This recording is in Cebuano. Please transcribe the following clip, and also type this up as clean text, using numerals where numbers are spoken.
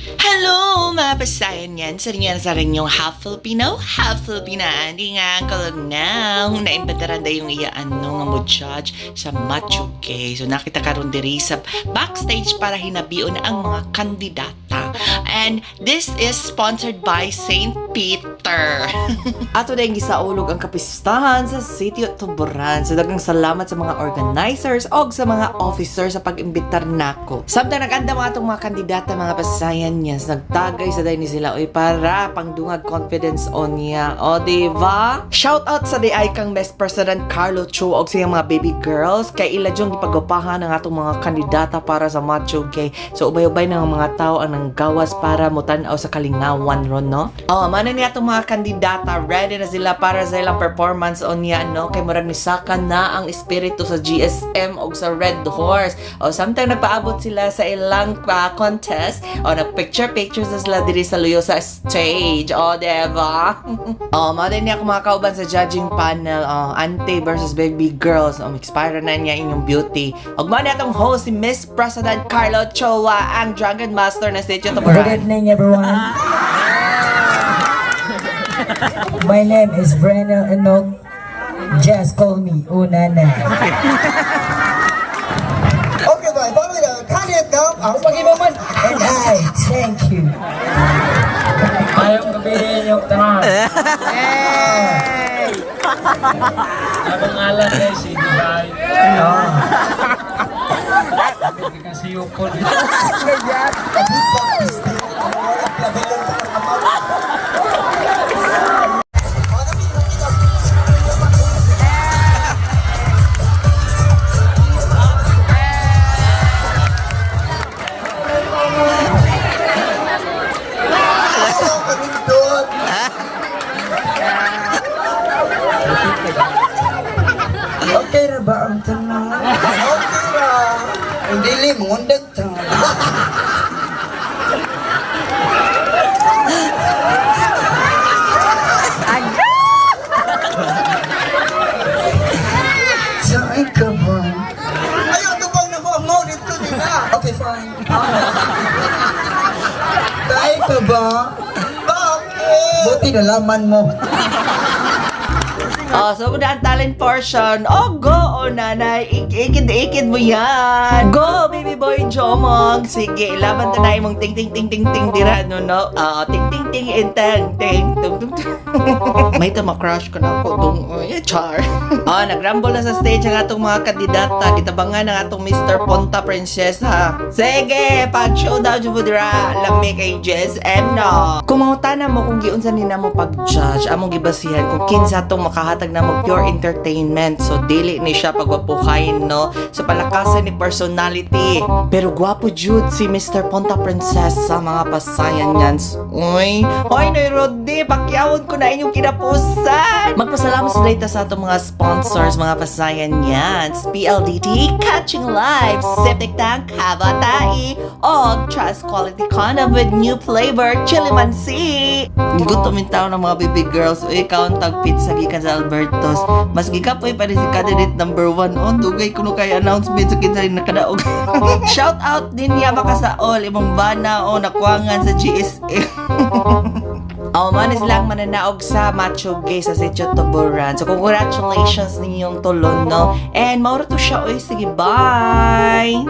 Hello mga pasayan yan. Sa rin sa rin yung half Filipino, half Filipina. Hindi nga ang kalagnaw. Naimbentaran da yung iya ano nga mo judge sa Macho Gay. So nakita karon diri sa backstage para hinabion ang mga kandidata. And this is sponsored by St. Peter. Ato na yung gisaulog ang kapistahan sa City of Tuburan. So daghang salamat sa mga organizers og sa mga officers sa pag-imbitar nako. Samtang nag-anda mga atong mga kandidata, mga pasayan niya, nagtagay sa day ni sila oy para pangdungag confidence on niya. O di ba? Shout out sa di ay kang Best President Carlo Cho og sa iyang mga baby girls kay ila jung gipagupahan ang atong mga kandidata para sa Macho Gay. So ubay-ubay na ang mga tao ang nanggawas para motan-aw sa kalingawan ron, no? Oh, mana niya atong mga kandidata, ready na sila para sa ilang performance on niya, no? Kay murag nisaka na ang espiritu sa GSM og sa Red Horse. O samtang nagpaabot sila sa ilang contest, o nagpicture pictures na sila diri sa luyo sa stage. O, diba? O, mao din niya ako mga kauban sa judging panel. O, Ante versus Baby Girls. O, expire na niya inyong beauty. Og mao niya atong host si Miss President Carlo Choa, ang Drunken Master na stage Good Tuburan. Evening, everyone. My name is Brenna Enoch. Just call me Unana. Okay, bye. Follow the candidate now. Ako pag man. And I thank you. Mayong gabi inyong tanan. Ang ngalan ay si Dubai. Kasi yung Okay na ba ang tanan? Okay ra. Dili, mungundag ta. Saan ka ba? Ay, ato bang nakuha dito nila? Okay, fine. Tayo ka ba? Bakit? Buti nalaman mo. Oh, so muna ang talent portion. Oh, go, oh, nanay. Ikid, ikid mo yan. Go, baby boy Jomong. Sige, ilaban ta na imong ting, ting, ting, ting, ting, dira, no, no? Oo, ting, ting, ting, intang, ting, tung, tung, tung. May tama crush ko na ako tong, oh, yeah, char. Oh, nagrambol na sa stage ang atong mga kandidata. Gitabangan ang atong Mr. Ponta Princesa. Sige, pag-showdown jud mo dira. Lami kay JSM, no? Kung mangutana mo kung giunsa ni namo pag-judge, among gibasihan kung kinsa tong makahatag namo pure entertainment. So dili ni siya pagwapukain, no? So palakasan ni personality. Pero gwapo jud si Mr. Ponta Princesa, mga pasayan yan. Uy, hoy Noy Roddy, pakyawon ko na inyong kinapusan. Magpasalamat sa later sa atong mga sponsors, mga pasayan yan. PLDT, Catching Life, Septic Tank, Hava Tai, og Trust Quality Condom with new flavor, Chili Mansi. Gutom yung tao ng mga baby girls. Uy, ikaw ang tag pizza gikan sa Alberto's. Mas gikapoy pa rin si candidate number 1. Oh, dugay kuno kay announcement sa kinsa rin nakadaog. Shout out din niya makasaol imong bana o nakuangan sa GSM. Oh, man is lang mananaog sa Macho Gay sa Sitio Tuburan. So, congratulations ninyong tulon, no? And mauro to siya, oy. Sige, bye!